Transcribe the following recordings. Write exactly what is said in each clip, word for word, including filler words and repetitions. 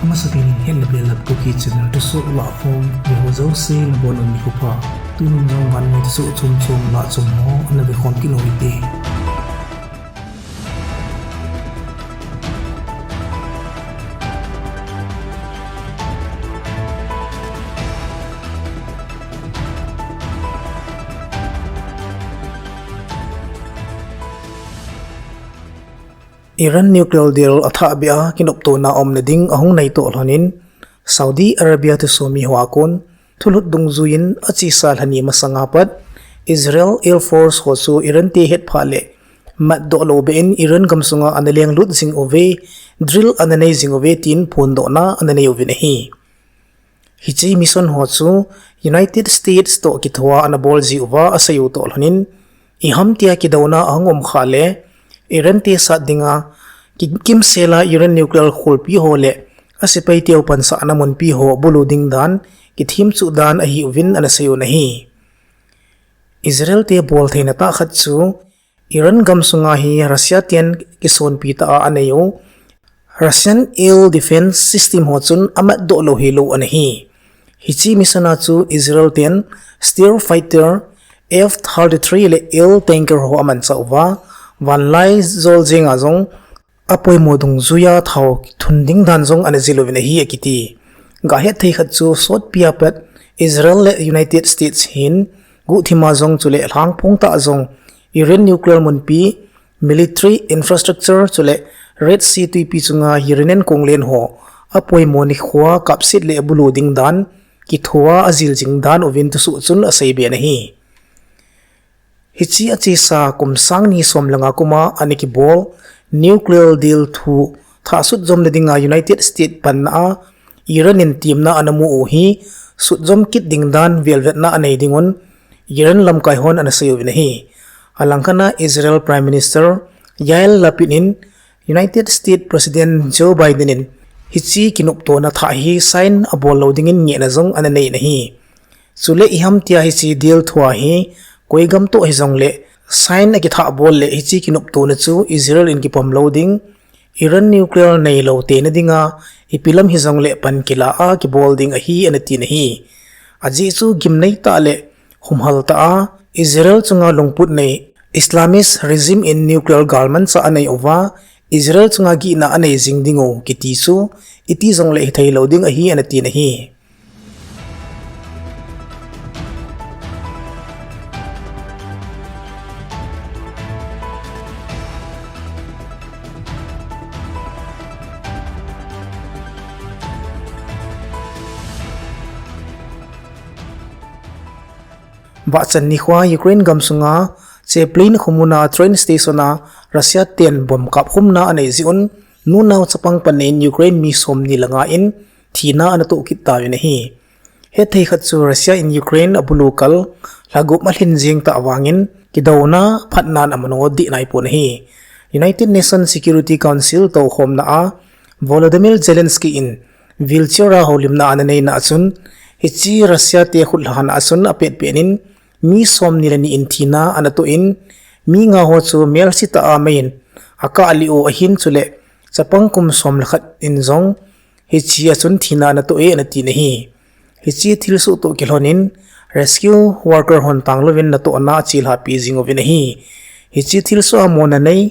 Amasapen in het le bel a Kuki channel thusoh lahkhom, veho jouse nabonun nikho pha. Tunin jong vannoi thusoh chomchom lahchom ho ana vekhom kit u hite. Iran nuclear deal athahbeh a kinoptona umna ding ahung nai toh lhonin, Saudi Arabia thusomi ho a kon thulhut dungjuiyin achesa lhani masanga pat Israel Air Force ho chu Iran te hetphah le matdoh lou beh in Iran gamsunga ana lenglut jing uve, drill ana nei jing uve tin phondohna ana nei uvin ahi. Hiche mission ho chu United States toh kithoa ana bol jiuva asei u toh lhonin, iham tia kidouna ahung um khah le Iran te sat dinga ki-, kimsela Iran nuclear kholpi ho le asepai teu pansahna munpi ho bulu ding dan kithemchuh dan ahiuvin ana sei un ahi. Israel te boltheina tah khat chu Iran gamsunga hi Russia ten kisonpi tah a anei u Russian Air Defense System ho chun amatdoh lou hilou ana hi. Hiche mission a chu Israel ten Stealth Fighter, F thirty-three le Air Tanker ho amanchah uva, vanlai jol jenga jong apoimo dungjuiya thao thun ding dan jong ana jil uvin ahi akiti. Gahet thei khat chu sotpia pat Israel le United States hin guhthima jong chule lhangphong tah jong Iran nuclear munpi military infrastructure chule Red Sea tuipi chunga uranium konglen ho apoimo nikhoa kapset le bulu ding dan kithoa ajil jing dan uvin thusoh chun aseibe in ahi. Hiche achesa kum sang ni som le nga kuma ana kibol nuclear deal thu thah sutjomna dinga United States panna a Iran in temna ana mu u hi sutjom kit ding dan velvetna anei dingun Iran lamkai hon ana sei uvin ahi. Alangkhat a Israel Prime Minister Yair Lapid in United States President Joe Biden in hiche kinoptona thah hi sign abol lou dingin ngehna jong ana nei in ahi. Chule iham tia hiche deal thua hi koi gam toh hijongle sign akithah bol le hiche kinoptona chu Israel in kipom lou ding, Iran nuclear neilou tena dinga ipi lam hijongle pan kila a kibol ding ahi ana tin ahi. Ajeh chu gimnei tah le humhal tah a Israel chunga lungput nei Islamist regime in nuclear galmanchah anei uva Israel chunga gihna anei jing ding u kiti chu iti jongle hithei lou ding ahi ana tin ahi. Vahchan nikhoa Ukraine gamsunga Chaplin khomuna train station a Russia ten bomb kapkhumna anei jeh un, nunao chapang panna in Ukraine mi somni le nga in thina ana toh kit tauvin ahi. Hethei khat chu Russia in Ukraine abulu kal lha gup alhin jing tah vangin kidouna phatnan amano dih naipon ahi. United Nations Security Council toukhomna a Volodymyr Zelensky in wheelchair a houlimna ana neina a chun, hiche Russia te khutlhahna a chun apetpet in mi somni le ni in thina ana toh in, mi nga ho chu melsi tah a mei in akah lih u ahin chule chapang kum som le khat in jong hiche a chun thina ana toh e ana tin ahi. Hiche thilsoh toh kilhonin rescue worker hon tanglouvin natohna achelhapi jing uvin ahi. Hiche thilsoh a mona nei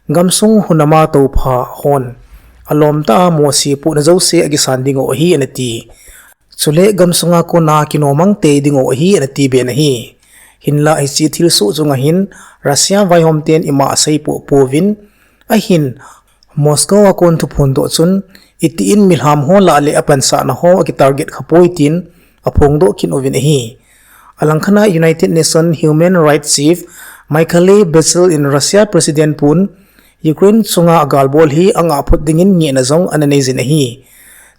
gamsung hunama toupha hon alom tah a mohse pohna jouse akisan ding u ahi ana ti. Chule gamsunga kona kinomang tei ding u ahi ana tibe in ahi. Hinla hiche thilsoh chunga hin Russia vaihom ten ima asei poh pouvin ahin Moscow a kon thuphondoh chun itin milham ho lah le apansahna ho akitarget khapoi tin aphongdoh kit uvin ahi. Alangkhat a United Nations Human Rights Chief Michelle Bachelet in Russia President pun Ukraine chunga agalbol hi angah phot dingin ngehna jong ana nei jin ahi.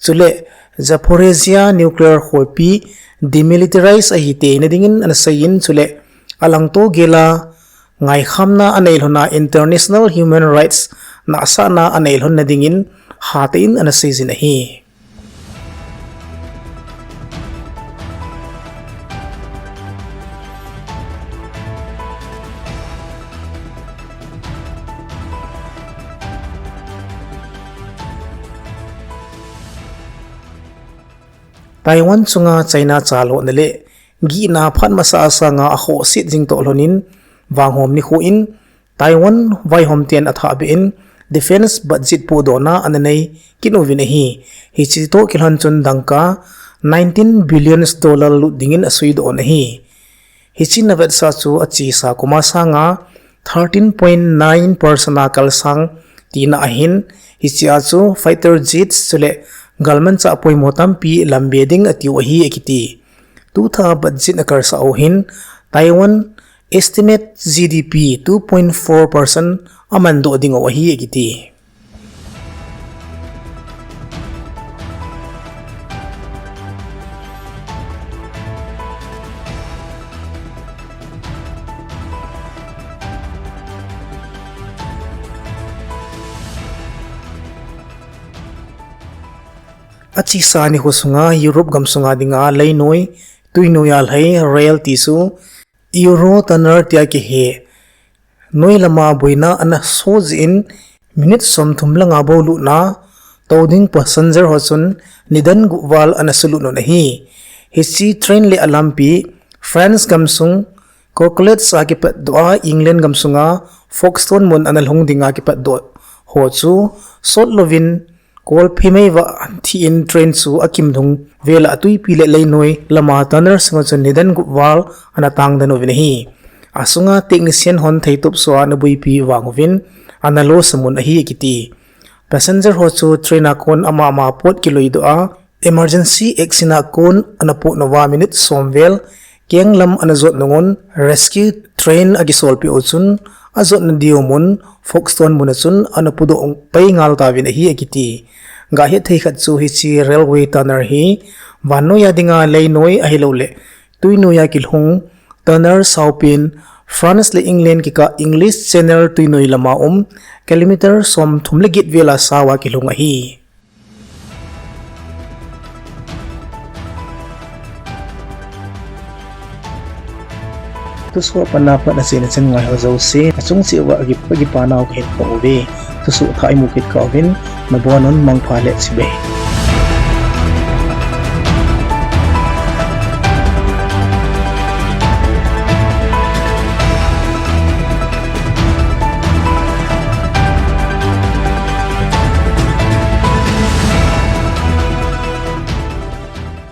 Chule Zaporizhia nuclear kholpi demilitarize ahitei na dingin ana seiyin chule alangto gel a ngaikhamna anei lhona international human rights nahsahna anei lhon na dingin hatah in ana seijin ahi. Taiwan chunga China chalhohna le gihna phat masa a sanga ahohset jing toh lhonin, vanghom nikho in Taiwan vaihomten athahbeh in defence budget podohna ana nei kit uvin ahi. Hiche toh kilhon chun dangka nineteen billions dollar lut dingin asuidoh un ahi. Hiche ana vetsah chu achesa kum a sanga thirteen point nine percent a kalsang tina ahin, hichea chu fighter jets chule galmanchah poimo tampi lambe ding atiu ahi akiti. Tutha budget ana kalsah u hin Taiwan estimate G D P two point four percent amandoh dingu ahi akiti. Achesa nikho sunga Europe gamsunga dinga leinoi, twinoi a lhai rail ti chu Eurotunnel tia kihe noi lama boina ana soh jeh in minute somthum le nga bou lutna tou ding passenger ho chun nidan gup val ana sulut un ahi. Hiche train le alampi France gamsung Coquelicot a kipatdoh a England gamsunga Folkestone mun ana lhung dinga kipatdoh ho chu sotlouvin kolphe mei vah thi in train chu akimlhung vela atwipi le leinoi lama tunnel sunga chun nidan gup val ana tangden uvin ahi. Asunga technician hon theitop soh a ana buipi vang uvin ana losamun ahi akiti. Passenger ho chu train a kon amama pot kiluidoh a emergency exit a kon ana potnauva minute som vel kenglam ana jot nungun rescue train akisolpeh u chun ajotna diu mun Folkestone mun a chun ana pudoh pai ngal tauvin ahi akiti. Gahet thei khat chu hiche railway tunnel hi vannoiya dinga leinoi ahilouleh twinoiya kilhung tunnel saopen France le England kikah English Channel twinoi lama um kilometer somthum le get vela saova kilhung ahi. Thusoh apat na pat achaina chan ngaiho jouse achung cheh uva akipa nau kahin phong uve. Thusoh thah imu kit kah uvin, nabonun mangpha le chibai.